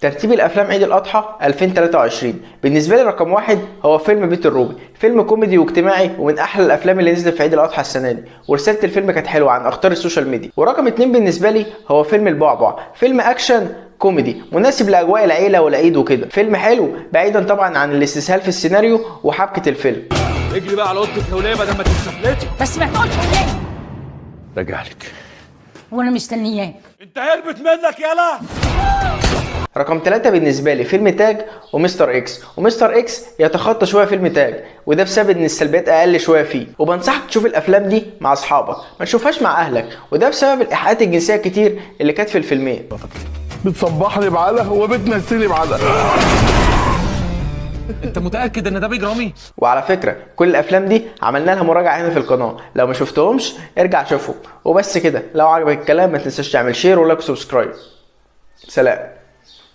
ترتيب الافلام عيد الاضحى 2023 بالنسبة لي رقم 1 هو فيلم بيت الروبي، فيلم كوميدي واجتماعي ومن احلى الافلام اللي نزلت في عيد الاضحى السنة دي، ورسالة الفيلم كانت حلوة عن اخطار ال social media. ورقم 2 بالنسبة لي هو فيلم البعبع، فيلم اكشن كوميدي مناسب لاجواء العيلة والعيد وكده، فيلم حلو بعيدا طبعا عن الاستسهال في السيناريو وحبكه الفيلم. اجري بقى على اوضتك يا وليه بدل ما تتسفلتي. بس ما تقولش ليه. راجع لك. وانا مستنياك. انت هربت منك يالا. رقم 3 بالنسبة لي فيلم تاج ومستر اكس، ومستر اكس يتخطى شوية فيلم تاج، وده بسبب ان السلبيات اقل شوية فيه. وبنصحك تشوف الافلام دي مع اصحابك، ما تشوفهاش مع اهلك، وده بسبب الايحاءات الجنسية كتير اللي كانت في الفيلمين. بتصبحني بعلق وبتمسيني بعلق. انت متاكد ان ده بيج رامي؟ وعلى فكرة كل الافلام دي عملنا لها مراجعه هنا في القناة، لو ما شفتهمش ارجع شوفهم. وبس كده، لو عجبك الكلام ما تنساش تعمل share و like و subscribe. سلام.